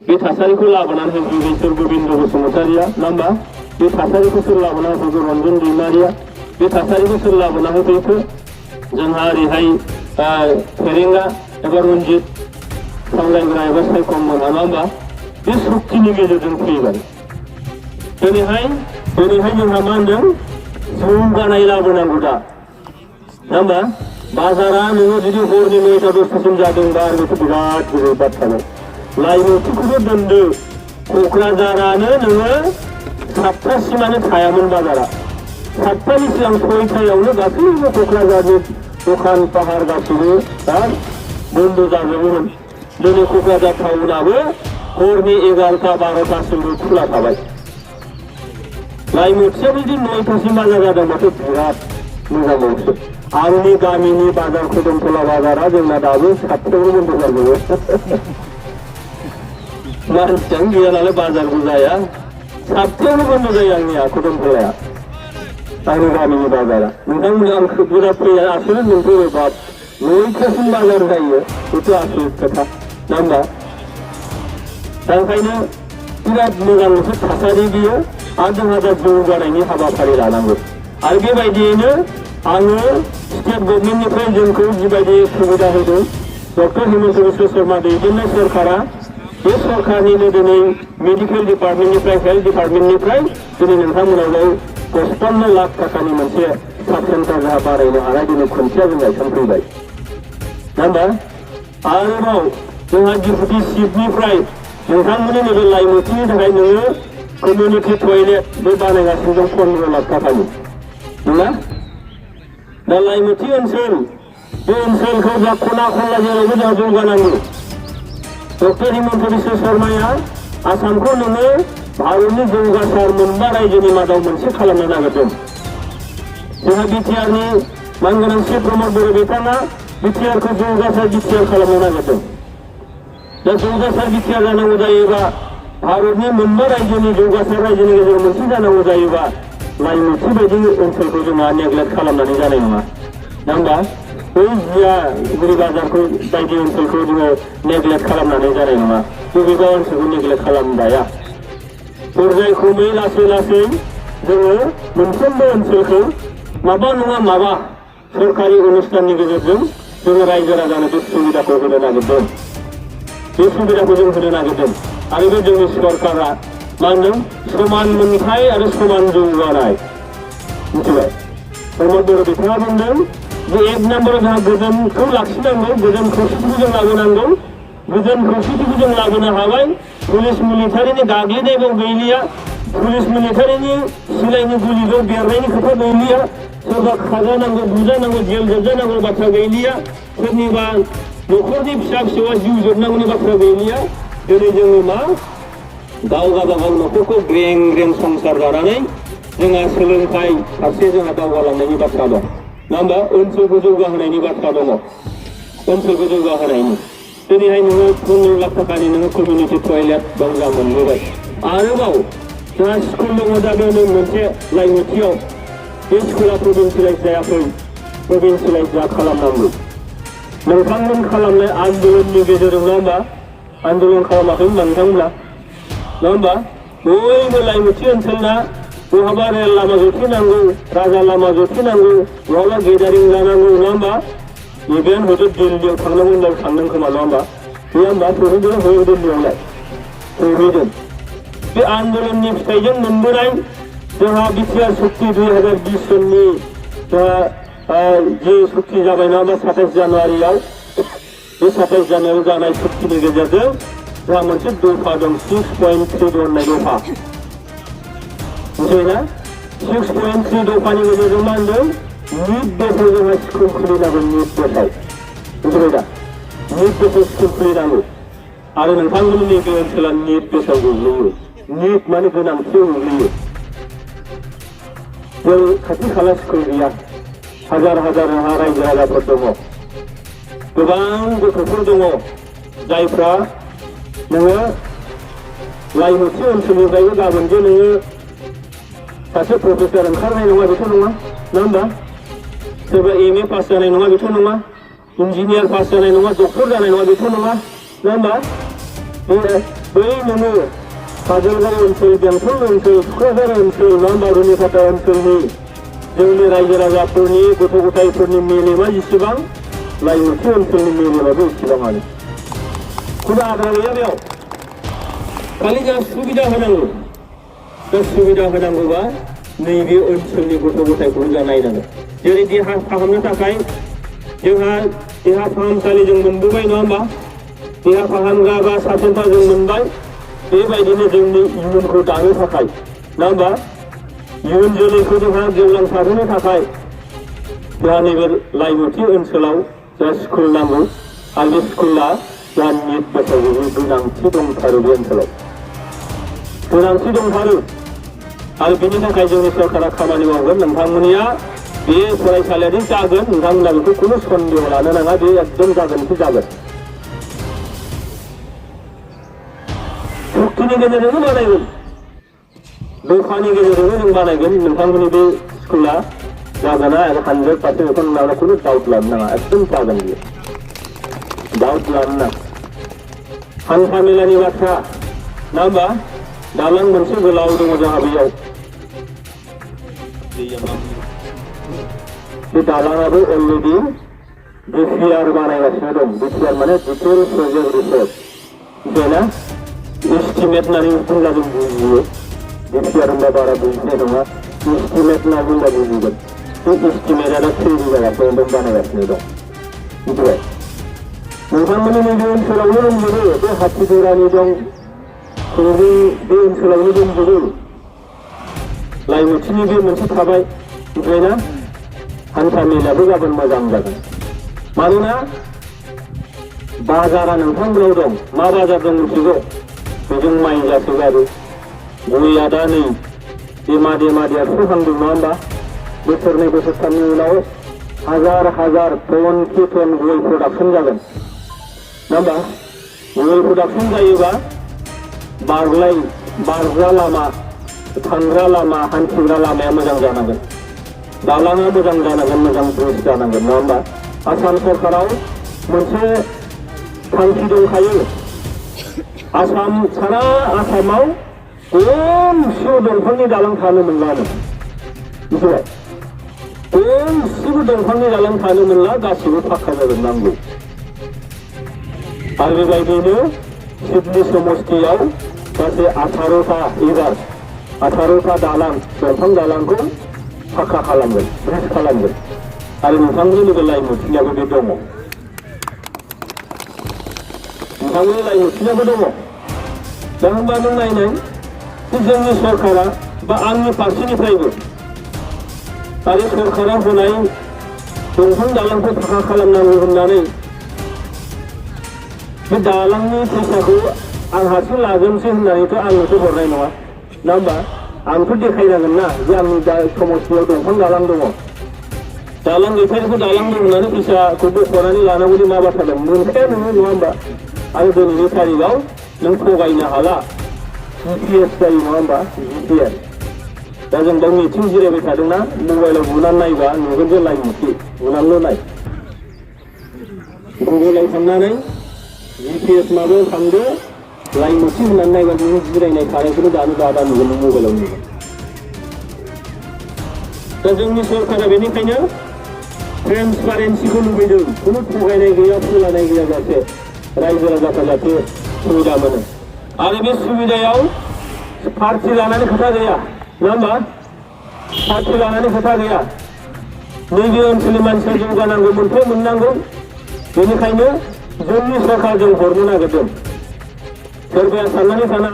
बे थासारिखौ लाबोनानै होफैबाय सोर गोबिन्द बसुमतारिया नङा होमबा बे थासारिखौ सोर लाबोना होफैखो रन्जन दैमारिया बे थासारिखौ सोर लाबोना होफैखो जोंहा ओरैहाय फेरेंगा एबा रन्जित सामलायग्रा एबा सायखं मोना नङा होमबा बे शक्तिनि गेजेरजों फैबाय दिनैहाय जोंहा मा होनदों जौगानाय लाबोनांगौ दा नङा होमबा बाजारा नोङो जुदि हरनि 9टा 10टासिम जादोंबा आरो बेखौ बिराद गिदिर बाथ्रामोन लाइमोनफोरखौबो दोनदो क'क्राझारानो नोङो 7टासिमानो थायामोन बाजारा 7टानि सिगां 6टायावनो गासैबो क'क्राझारनि दखान पाहार गासैबो बन्द जाजोबोमोन दिनै क'क्राझार टाउनाबो हरनि 11टा 12टासिमबो खुला थाबाय लाइमोनथिया जुदि 9टासिम बाजार जादोंबाथ' बिराद मोजां बावसो आंनि गामिनि बाजार खोदोमथला बाजारा जोंना दाबो 7टायावनो बन्द जाजोबो मानसियानो गैया नालाय बाजारबो जाया 7टायावनो बन्द जायो आंनिया खोदोमथलाया आंनि गामिनि बाजारा नोंथांमोननि आं बिराद फैया आसोल मोनफैबाय बाप 9टासिम बाजार जायो बेथ' आसोल खोथा नङा होमबा दा ओंखायनो बिराद मोजां मोनसे थासारि बियो आरो जोंहा दा जौगानायनि हाबाफारि लानांगौ आरो बेबायदियैनो आङो स्टेट गभर्नमेन्टनिफ्राय जोंखौ जिबायदि सुबिदा होदों डक्टर हिमन्त बिश्व शर्मा दैदेननाय सरकारा बे सरकारनिनो दिनै मेडिकेल डिपार्टमेन्टनिफ्राय हेल्थ डिपार्टमेन्टनिफ्राय दिनै नोंथांमोनाव 55 लाख थाखानि मोनसे साब सेन्टार जोंहा बारायनो हानाय दिनै खुन्थिया जों गायसनफैबाय नङा होमबा आरोबाव जोंहा डिपुटि चिफनिफ्राय नोंथांमोननि नैबे लाइमोनथिनि थाखाय नोङो कमिउनिटि टयलेट बे बानायगासिनो दं 15 लाख थाखानि नङा दा लाइमोनथि ओनसोल बे ओनसोलखौ जा खना खनला जेरावबो जोंहा जौगानांगौ डक्टर हिमन्त बिश्व शर्माया आसामखौ नोङो भारतनि जौगासार मोनबा रायजोनि मादाव मोनसे खालामनो नागिरदों जोंहा बिटिआरनि मानगोनां श्री प्रमद बर' बिथाङा बिटिआरखौ जौगासार बिटिआर खालामनो नागिरदों दा जौगासार बिटिआर जानांगौ जायोबा भारतनि मोनबा रायजोनि जौगासार रायजोनि गेजेराव मोनसे जानांगौ जायोबा लाइमोनथि बायदि ओनसोलखौ जोंहा नेग्लेक्ट खालामनानै जानाय नङा नङा होमबा बै जिया गुरि बाजारखौ बायदि ओनसोलखौ जोङो नेग्लेक्ट खालामनानै जानाय नङा बबेबा ओनसोलखौ नेग्लेक्ट खालामजाया पर्यायक्रमै लासै लासै जोङो मोनफ्रोमबो ओनसोलखौ माबा नङा माबा सरकारि अनुष्ठाननि गेजेरजों जोङो रायजो राजानो बे सुबिदाखौ होनो नागिरदों बे सुबिदाखौ जों होनो नागिरदों आरो बे जोंनि सरकारा मा होनदों समान मोनथाय आरो समान जौगानाय मिथिबाय प्रमद बर' बिथाङा बुंदों जे 1 नाम्बाराव जोंहा गोजोनखौ लाखिनांगौ गोजोन खौसेथिखौ जों लाबोनांगौ गोजोन खौसेथिखौ जों लाबोनो हाबाय पुलिस मिलिटारिनि गाग्लिनायबो गैलिया पुलिस मिलिटारिनि सिलाइनि गुलिजों बेरनायनि खोथा गैलिया सोरबा खाजानांगौ बुजानांगौ जेल जोबजानांगौ बाथ्रा गैलिया सोरनिबा न'खरनि फिसा फिसौआ जिउ जोबनांगौनि बाथ्रा गैलिया दिनै जोङो मा गाव गावबागाव न'खरखौ ग्रें ग्रें संसार जानानै जोंहा सोलोंथाइ फारसे जोंहा दावगालांनायनि बाथ्रा दं नङा होमबा ओनसोलखौ जौगाहोनायनि बाथ्रा दङ ओनसोलखौ जौगाहोनायनि दिनैहाय नोङो 15 लाख थाखानि नोङो कमिउनिटि टयलेट दंजा मोनबोबाय आरोबाव जोंहा स्कुल दङ दा बे मोनसे लाइमोनथियाव बे स्कुला प्रभिन्सियेलाइज जायाखै प्रभिन्सियेलाइज जा खालामनांगौ नोंथांमोन खालामनाय आन्दलननि गेजेरजों नङा होमबा आन्दलन खालामाखै होनबा नोंथांमोना नङा होमबा बयबो लाइमोनथि ओनसोलना बहाबा रेल लामा जथेनांगौ राजा लामा जथेनांगौ बहाबा गेदारिं जानांगौ नङा होमबा इभेन हयथ' दिल्लीयाव थांनांगौ होनबाबो थांदों खोमा नङा होमबा गैया होमबा सहैदों हय दिल्लीयावलाय सहैदों बे आन्दलननि फिथाइजों मोनबोनाय जोंहा बिटिआर सक्ति 2020 सननि जोंहा जे सक्ति जाबाय नङा होमबा 27 जानुवारियाव बे 27 जानुवारियाव जानाय सक्तिनि गेजेरजों जोंहा मोनसे दफा दं 6.3 होननाय दफा मिथिबायना 6.3 दफानि गेजेरजों मा होनदों निट बेसाव जोंहा स्कुल खुलिनांगौ निट बेसाव मिथिबाय दा निट बेसाव स्कुल खुलिनांगौ आरो नोंथांमोननि नैबे ओनसोला निट बेसाव गोग्लैयो निट माने गोनांथियाव गोग्लैयो जों खाथि खाला स्कुल गैया हाजार हाजार जोंहा रायजो राजाफोर दङ गोबां गथ'फोर दङ जायफ्रा नोङो लाइमोनथि ओनसोलनिफ्रायबो गाबोन जे नोङो सासे प्रफेसर ओंखारनाय नङा बेथ' नङा नङा होमबा सोरबा MA पास जानाय नङा बेथ' नङा इन्जिनियार पास जानाय नङा डक्टर जानाय नङा बेथ' नङा होमबा बै नोङो काजलगाव ओनसोल, बेंटल ओनसोल, क'क्राझार ओनसोल, नङा होमबा रुनिखाता ओनसोलनि जोंनि रायजो राजाफोरनि गथ' गथायफोरनि मेलेमा जेसेबां लाइमुथि ओनसोलनि मेलेमाबो एसेबाङानो खुनु आद्रा गैया बेयाव खालि जा सुबिदा होनांगौ। दा सुबिदा होनांगौबा नैबे ओनसोलनि गथ' गथायखौ जों नायनांगोन। जेरै देहा फाहामनो थाखाय जोंहा देहा फाहामसालि जों मोनबोबाय नङा होमबा, देहा फाहामग्रा बा साब सेन्टार जों मोनबाय। बेबायदिनो जोंनि इयुनखौ दानो थाखाय नङा होमबा, इयुन जोलैखौ जोंहा गेवलांसारहोनो थाखाय जोंहा नैबे लाइमुथि ओनसोलाव जा स्कुल नांगौ आरो बे स्कुला जोंहा निट बसायनायनि गोनांथि दंथारो। बे ओनसोलाव गोनांथि दंथारो आरो बेनि थाखाय जोंनि सरकारा खामानि मावगोन। नोंथांमोननिया बे फरायसालियानो जागोन, नोंथांमोना बेखौ खुनु सन्देह लानो नाङा, बे एकदम जागोनखि जागोन। शक्तिनि गेजेरजोंनो बानायगोन, दफानि गेजेरजोंनो जों बानायगोन। नोंथांमोननि बे स्कुला जागोना 100% बेखौ नोंनाव खुनु डाउट लानो नाङा, एकदम जागोन बियो, डाउट लानो नाङा। हान्था मेलानि बाथ्रा नङा होमबा, दालां मोनसे गोलाव दङ जोंहा बेयाव, बे दालाङाबो अलरेडि DPR बानायगासिनो दं। DPR माने डिटेल प्रजेक्ट रिपर्ट, बेना एस्टिमेट होननानै बुंब्ला जों बुजियो। DPR होनबा बारा बुजिनाय नङा, एस्टिमेट होनना बुंब्ला बुजिगोन। बे एस्टिमेटआ दा थियारि जागासिनो दं, बानायगासिनो दं। मिथिबाय? नोंथांमोननि नैबे ओनसोलावनो दंजोबो, बे हाथिजरानि दं, बे ओनसोलावनो दंजोबो। लाइमुथिनि बे मोनसे थाबाय, ओमफ्राय ना हान्था मेलायाबो गाबोन मोजां जागोन। मानोना बाजारा नोंथांमोनाव दं। मा बाजार दं मिथिगौ? बेजों माइ जासोगारो, गयआ दा नै देमा देरसोहांदों नङा होमबा, बोसोरनै बोसोरथामनि उनाव हाजार हाजार टन कि टन गय प्रडाक्सन जागोन नङा होमबा। गय प्रडाक्सन जायोबा बारग्रा लामा, थांग्रा लामा, हान्थिग्रा लामाया मोजां जानांगोन, दालाङा मोजां जानांगोन, मोजां ब्रिज जानांगोन नङा होमबा। आसाम सरकाराव मोनसे थांखि दंखायो, सारा आसामाव गंसेबो दंफांनि दालां थानो मोनलानो, मिथिबाय? गंसेबो दंफांनि दालां थानो मोनला, गासिबो फाक्का जाजोबनांगौ। आरो बेबायदिनो सिडनी समष्टियाव गासै 18टा दालां, दंफां दालांखौ फाक्का खालामगोन, ब्रिज खालामगोन। आरो नोंथांमोननि नैबे लाइमुथिनियाबो बे दङ, नोंथांमोननि लाइमुथिनियाबो दङ। दा होनबा नों नायनाय जोंनि सरकारा बा आंनि फारसेनिफ्रायबो आरो सरकारा होनाय दंफां दालांखौ फाक्का खालामनांगौ होननानै बे दालांनि फैसाखौ आं हारसिं लागोनसै होननानैथ' आंनोथ' हरनाय नङा होमबा। आंथ' देखायनांगोन ना जे आंनि दा समस्थियाव दंफां दालां दङ, दालां गैथारिखौ दालां दं होननानै फैसाखौ बख'नानै लानांगौनि मा बाथ्रा दं? मोनखाया नोङो नङा होमबा। आरो दिनैनि तारिखआव नों थगायनो हाला, GPS जायो नङा होमबा, GPS। दा जों दा मिथिं जिरायबाय थादोंना, मबाइलाव बुनानै नायबा नुगोन जे लाइमुथि, बुनानैल' नाय, गुगोलाव थांनानै GPS माबायाव थांदो, लाइमुथि होननानै नायबा नों जिरायनाय थानायखौनो दानो दादा नुगोन, नों मबाइलाव नुगोन। दा जोंनि सरकारा बेनिखायनो ट्रेन्सपारेन्सिखौ लुबैदों, खुनु थगायनाय गैया, फोलानाय गैया जासे रायजो राजाफ्रा जाहाथे सुबिदा मोनो। आरो बे सुबिदायाव पार्टि लानानै खोथा गैया नङा होमबा, पार्टि लानानै खोथा गैया। नैबे ओनसोलनि मानसिया जौगानांगौ, मोनथाय मोननांगौ, बेनिखायनो जोंनि सरकारजों हरनो नागिरदों। सोरबाया साननानै थाना